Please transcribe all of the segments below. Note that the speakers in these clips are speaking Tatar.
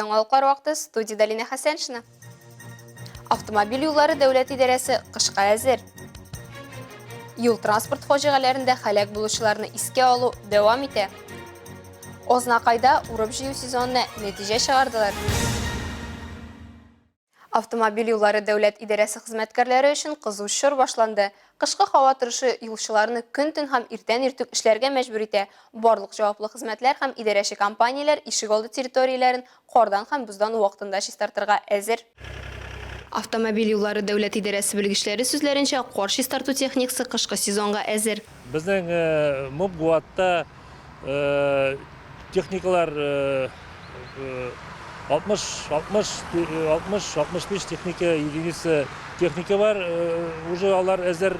Эфирда яңалыклар вакыты, студиядә Лина Хәсәншина. Автомобиль юллары дәүләт идарәсе кышка әзер. Юл-транспорт фаҗигаләрендә һәлак булучыларны искә алу дәвам итә. Ознакайда урып-җыю сезонына нәтиҗә чыгардылар. Автомобиль юллары дәүләт идарәсе хезмәткәрләре өчен кызу чор башланды. Кышкы һава торышы юлчыларны көн-төн һәм иртән-иртүк эшләргә мәҗбүр итә. Барлык җаваплы хезмәтләр һәм идарәче компанияләр ишегалды территорияләрен кардан һәм боздан вакытында чистартырга әзер. Автомобиль юллары дәүләт идарәсе белгечләре сүзләренчә, кар чистарту техникасы кышкы сезонга әзер. Безнең МУП-ГУАДта Техникалар 60, 60, 60, 65 техника единицы техника бар. Уже алар әзер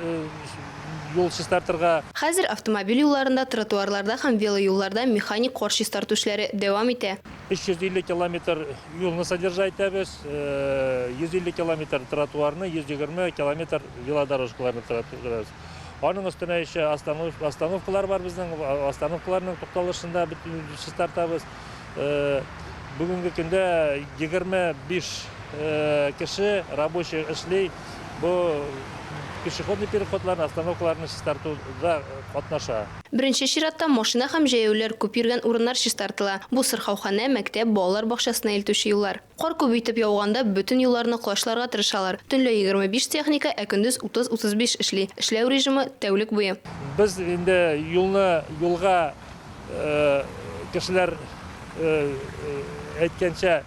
юл чистартырга. Хәзер автомобиль юлларында, тротуарларда һәм велоюлларда механик кар чистарту эшләре дәвам итә. 350 километр юлны содержать итәбез, 150 километр тротуарны, 120 километр велодорожкаларны торабыз. Аның өстенә еще остановкалар бар безнең, остановкаларның тукталышында чистартабыз. Бүгенге көндә 25 кеше рабочий эшли. Бу пешеходный переходларны, остановкаларны чистартуда катнаша. Беренче чиратта машина һәм җәяүлеләр күп йөргән урыннар чистартыла. Бу сырхауханә, мәктәп, балалар бакчасына илтүче юллар. Кар күп итеп яуганда бөтен юлларны колачларга тырышалар. Төнлә 25 техника, ә көндез 30-35 эшли. Эшләү режимы, тәүлек буе. Без инде юлны юлга кешеләр әйткәнчә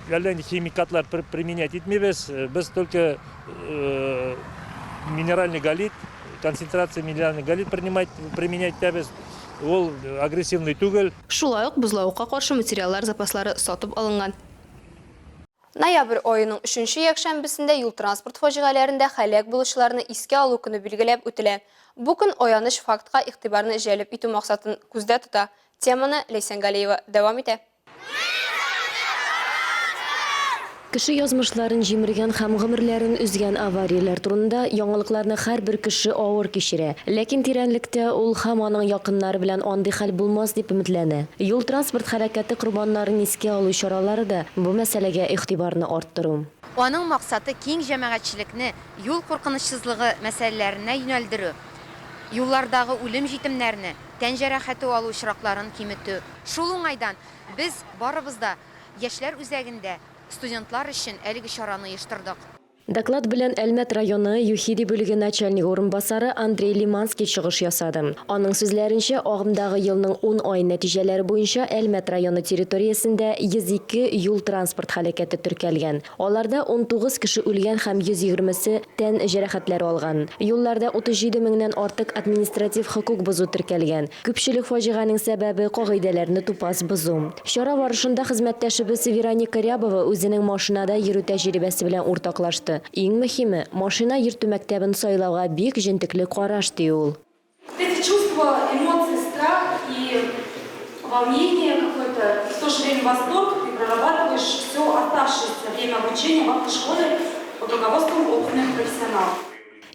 әллә нинди химикатлар применять итмибез. Без только минеральный галит, концентрация минеральный галит принимать, применять итәбез. Ул агрессивный түгел. Шулай ук бозлавыкка каршы материаллар запаслары сатып алынган. Ноябрь аеның өченче якшәмбесендә юл-транспорт фаҗигаләрендә һәлак булучыларны искә алу көне билгеләп үтелә. Бу көн аяныч фактка игътибарны җәлеп итү максатын күздә тота. Теманы Ләйсән Галиева дәвам итә. Кеше язмышларын җимергән һәм гомерләрен өзгән аварияләр турында яңалыкларны һәрбер кеше авыр кичерә. Ләкин тирәнлектә ул һәм аның якыннары белән андый хәл булмас дип өметләнә. Юл-транспорт һәлакәте корбаннарын искә алу чаралары да бу мәсьәләгә игътибарны арттыру. Аның максаты киң җәмәгатьчелекне юл куркынычсызлыгы мәсьәләләренә юнәлдерү, юллардагы үлем-җитемнәрне, тән җәрәхәте алу очракларын киметү. Шул уңайдан без барыбыз да Яшьләр үзәгендә студентлар өчен әлеге чараны оештырдык. Доклад белән Әлмәт районы ЮХИДИ бүлеге начальнигы урынбасары Андрей Лиманский чыгыш ясады. Аның сүзләренчә, агымдагы елның ун ай нәтиҗәләре буенча Әлмәт районы территориясендә 102 юл-транспорт һәлакәте теркәлгән. Аларда 19 кеше үлгән һәм 120 се тән җәрәхәтләре алган. Юлларда 37 меңнән артык административ хокук бозу теркәлгән. Күпчелек фаҗиганең сәбәбе, кагыйдәләрне тупас бозу. Чара барышында хезмәттәшебез Вероника Рябова үзенең машинада йөрү тәҗрибәсе белән уртаклашты. Иң мөһиме, машина йөртү мәктәбен сайлауга бик җентекле караш, ди ул. Эти чувства, эмоции, страх и волнение какое-то, и в то же время восторг, ты прорабатываешь все оставшееся время обучения в автошколе под руководством опытных профессионалов.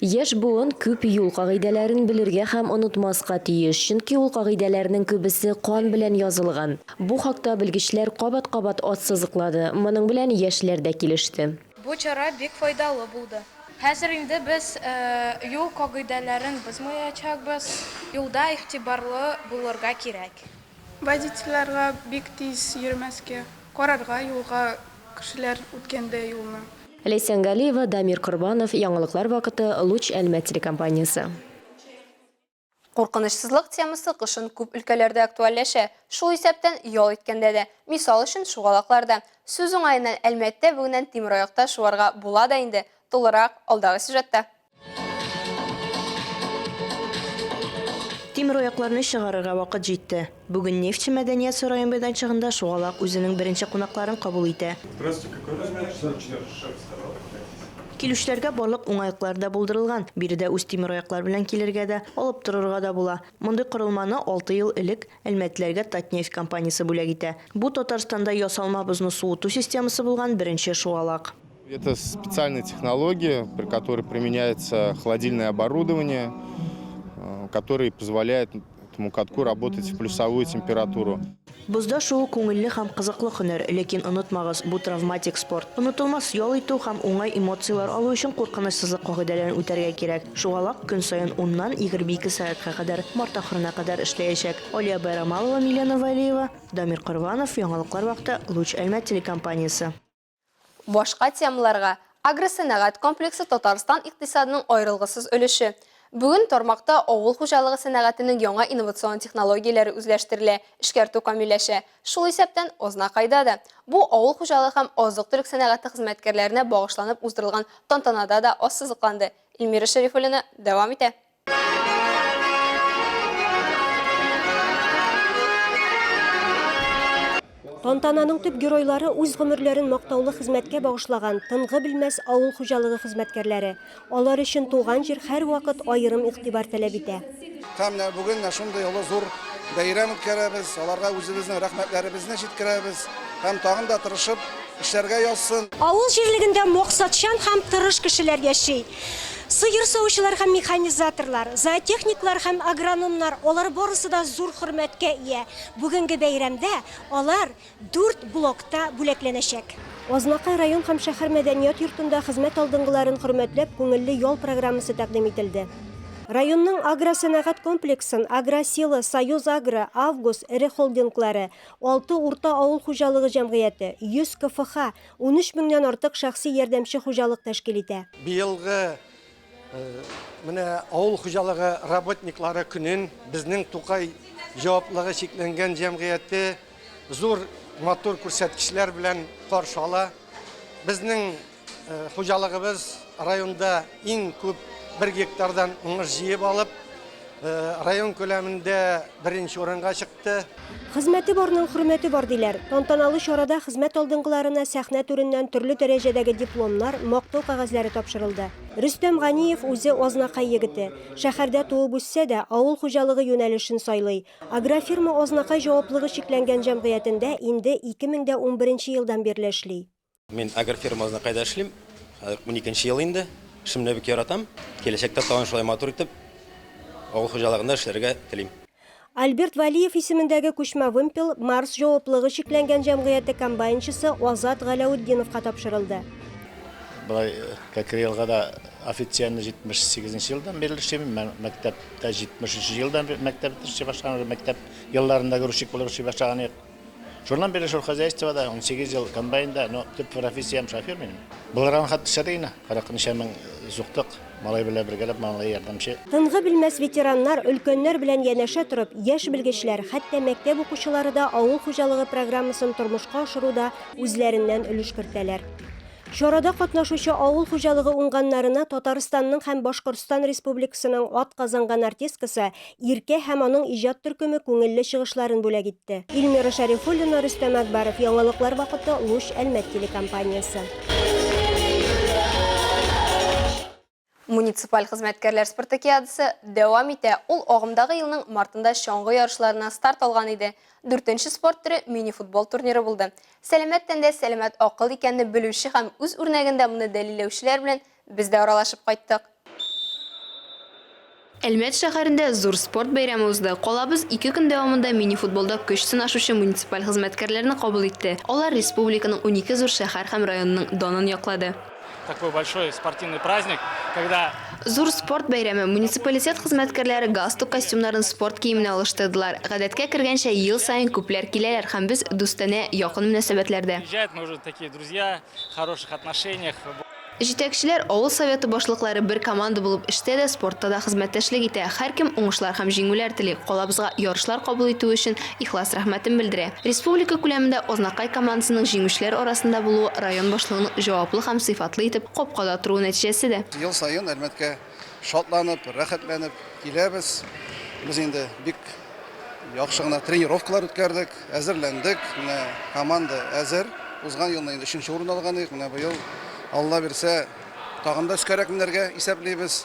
Яшь буын күп юл кагыйдәләрен белергә һәм онытмаска тиеш, чөнки ул кагыйдәләрнең күбесе кан белән язылган. Бу хакта белгечләр кабат-кабат ассызыклады, моның белән яшьләр дә килеште. Бу чара бик файдалы булды. Хәзер инде без юл кагыйдәләрен бозмаячакбыз, юлда игътибарлы булырга кирәк. Водительләргә бик тиз йөрмәскә, карарга юлга кешеләр үткәндә юлны. Ләйсән Галиева, Дамир Корбанов, Яңалыклар вакыты, Луч Әлмәт телекомпаниясе. Куркынычсызлык темасы кышын күп өлкәләрдә актуальләшә, шул исәптән ял иткәндә дә. Мисал өчен, шугалакларда. Сүз уңаеннан, Әлмәттә бүгеннән тимераякта шуарга була да инде. Тулырак, алдагы сюжетта. Тимераякларны чыгарырга вакыт җитте. Бүген Нефтьче мәдәният сарае мәйданчыгында шугалак үзенең беренче кунакларын кабул итә. Здравствуйте, какой размер? 44. Килүчеләргә барлык уңайлыклар да булдырылган. Биредә үз тимераяклар белән килергә дә, алып торырга да була. Мондый корылманы алты ел элек әлмәтлеләргә Татнефть компаниясе бүләк итә. Бу, Татарстанда ясалма бозны суыту системасы булган беренче шугалак. Это специальная технология, при которой применяется холодильное оборудование, которое позволяет этому катку работать в плюсовую температуру. Бозда шуу күңелле һәм кызыклы һөнәр, ләкин онытмагыз, бу травматик спорт. Онытылмас ял итү һәм уңай эмоцияләр алу өчен куркынычсызлык кагыйдәләрен үтәргә кирәк. Шугалак көн саен уннан 22 сәгатькә кадәр, март ахырына кадәр эшләячәк. Алия Байрамалова, Милена Вәлиева, Дамир Корбанов, Яңалыклар вакыты, Луч Әлмәт телекомпаниясе. Башка темаларга, Агросәнәгать комплексы Татарстан икътисадының аерылгысыз өлеше. Бүген тармакта авыл хуҗалыгы сәнәгатенең яңа инновацион технологияләре үзләштерелә, эшкәртү камилләшә. Шул исәптән, Азнакайда да. Бу авыл хуҗалыгы һәм азык-төлек сәнәгате хезмәткәрләренә багышланып уздырылган тантанада да ассызыкланды. Эльмира Шәрифуллина дәвам итә. Тантананың төп геройлары үз гомерләрен мактаулы хезмәткә багышлаган тынгы белмәс авыл хуҗалыгы хезмәткәрләре. Алар өчен туган җир һәрвакыт аерым игътибар таләп итә. Һәм менә бүген менә шундый олы зур бәйрәм үткәрәбез, аларга үзебезнең рәхмәтләребезне җиткерәбез һәм тагын да тырышып эшләргә язсын. Авыл җирлегендә максатчан һәм тырыш кешеләр яши. Сыер савучылар һәм механизаторлар, зоотехниклар һәм агрономнар, алар барысы да зур хөрмәткә ия. Бүгенге бәйрәмдә алар дүрт блокта бүләкләнәчәк. Азнакай район һәм шәһәр мәдәният йортында хезмәт алдынгыларын хөрмәтләп күңелле ял программасы тәкъдим ителде. Районның агросәнәгать комплексын Агросила, Союз-Агро, Август эре холдинглары, алты урта авыл хуҗалыгы җәмгыяте, 100 КФХ, 13 меңнән артык шәхси ярдәмче хуҗалык тәшкил итә. Быелгы менә авыл хуҗалыгы работниклары көнен безнең Тукай җаваплыгы чикләнгән җәмгыяте зур матур күрсәткечләр белән каршы ала. Безнең хуҗалыгыбыз районда иң күп бер гектардан уңыш җыеп алып, район күләмендә беренче урынга чыкты. Хезмәте барның хөрмәте бар, диләр. Тантаналы чарада хезмәт алдынгыларына сәхнә түреннән төрле дәрәҗәдәге дипломнар, мактау кәгазьләре тапшырылды. Рөстәм Ганиев үзе Азнакай егете. Шәһәрдә туып үссә дә, авыл хуҗалыгы юнәлешен сайлый. Агрофирма Азнакай җаваплыгы чикләнгән җәмгыятендә инде 2011 елдан бирле эшли. Мин агрофирма Азнакайда эшлим. Хәзер уникенче ел инде. Эшемне бик яратам. Киләчәктә тагын шулай матур итеп авыл хуҗалыгында эшләргә телим. Альберт Вәлиев исемендәге күчмә вымпел Марс җаваплыгы чикләнгән җәмгыяте комбайнчысы Азат Галәүтдиновка тапшырылды. Болай Кәкре Елгада официально 78 нче елдан бирле эшлим. Мәктәптә 73 елдан мәктәп эшли башлаган, мәктәп елларында грузчик булып эшли башлаган идек. Шуннан бирле шул хозяйствода, 18 ел комбайнда, но төп профессиям шофер минем. Былырган хат төшә инде, 40 ничә мең суктык, малай белән бергәләп, малай ярдәмче. Тынгы белмәс ветераннар, өлкәннәр белән янәшә торып, яшь белгечләр, хәтта мәктәп укучылары да авыл хуҗалыгы программасын тормышка ашыруда үзләреннән өлеш кертәләр. Чарада катнашучы авыл хуҗалыгы уңганнарына Татарстанның һәм Башкортстан Республикасының атказанган артисткасы Иркә һәм аның иҗат төркеме күңелле чыгышларын бүләк итте. Эльмира Шәрифуллина, Рөстәм Әкбәров, Яңалыклар вакыты, Луч, Әлмәт телекомпаниясе. Муниципаль хезмәткәрләр спартакиадасы дәвам итә. Ул агымдагы елның мартында чаңгы ярышларына старт алган иде. Дүртенче спорт төре мини-футбол турниры булды. Сәламәт тәндә сәламәт акыл икәнне белүче һәм үз үрнәгендә моны дәлилләүчеләр белән без дә аралашып кайттык. Әлмәт шәһәрендә зур спорт бәйрәме узды. Калабыз ике көн дәвамында мини-футболда көч сынашучы муниципаль хезмәткәрләрне кабул итте. Алар республиканың унике зур шәһәр һәм районының данын яклады. Такой большой спортивный праздник, когда Зур спорт бәйрәме. Муниципалитет хезмәткәрләре галстук костюмнарын спорт киеменә алыштырдылар. Гадәткә кергәнчә, ел саен күпләр киләләр һәм без дустанә, якын мөнәсәбәтләрдә. Приезжают, мы уже такие друзья, в хороших отношениях. Җитәкчеләр, авыл советы башлыклары бер команда булып эштә дә, спортта да хезмәттәшлек итә. Һәркем уңышлар һәм җиңүләр тели, калабызга ярышлар кабул итүе өчен ихлас рәхмәтен белдерә. Республика күләмендә Азнакай командасының җиңүчеләр арасында булуы район башлыгының җаваплы һәм сыйфатлы итеп капкада торуы нәтиҗәсе дә. Ел саен Әлмәткә шатланып, рәхәтләнеп киләбез. Без инде бик яхшы гына тренировкалар үткәрдек, әзерләндек. Менә команда әзер. Узган елны инде өченче урын алган идек. Менә быел, Алла бирсә, тагын да өскәрәк менәргә исәплибез.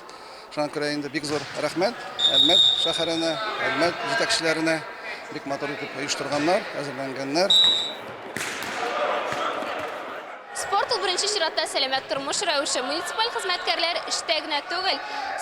Шуңа күрә инде бик зур рәхмәт Әлмәт шәһәренә, Әлмәт җитәкчеләренә. Бик матур итеп оештырганнар, әзерләнгәннәр. Спорт ул беренче чиратта сәламәт тормыш рәвеше. Муниципаль хезмәткәрләр эштә генә түгел,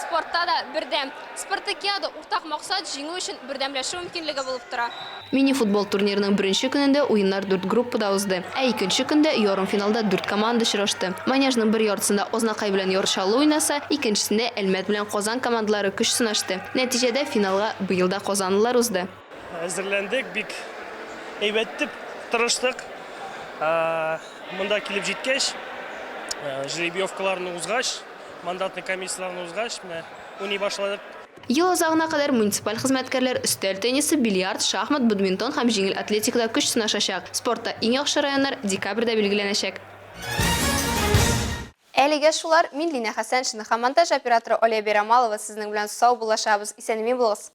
спортта да бердәм. Спартакиада уртак максат, җиңү өчен бердәмләшү мөмкинлеге булып тора. Мини-футбол турнирының беренче көнендә уеннар дүрт группада узды. Ә икенче көндә ярымфиналда дүрт команда очрашты. Манежның бер яртысында Азнакай белән Яр Чаллы уйнаса, икенчесендә Әлмәт белән Казан командалары көч сынашты. Нәтиҗәдә, финалга быел да казанлылар узды. Әзерләндек, бик әйбәт дип тырыштык. Монда килеп җиткәч, жеребьевкаларны узгач, мандатный комиссияләрне узгач, менә уйный башладык. Ел азагына кадәр муниципаль хезмәткәрләр өстәл теннисы, бильярд, шахмат, бадминтон һәм җиңел атлетикада көч сынашачак. Спортта иң яхшы районнар декабрьдә билгеләнәчәк. Әлегә шулар, мин Линә Хәсәншина һәм монтаж операторы Алия Бәйрамалова сезнең белән саубуллашабыз. Исән-имин булыгыз!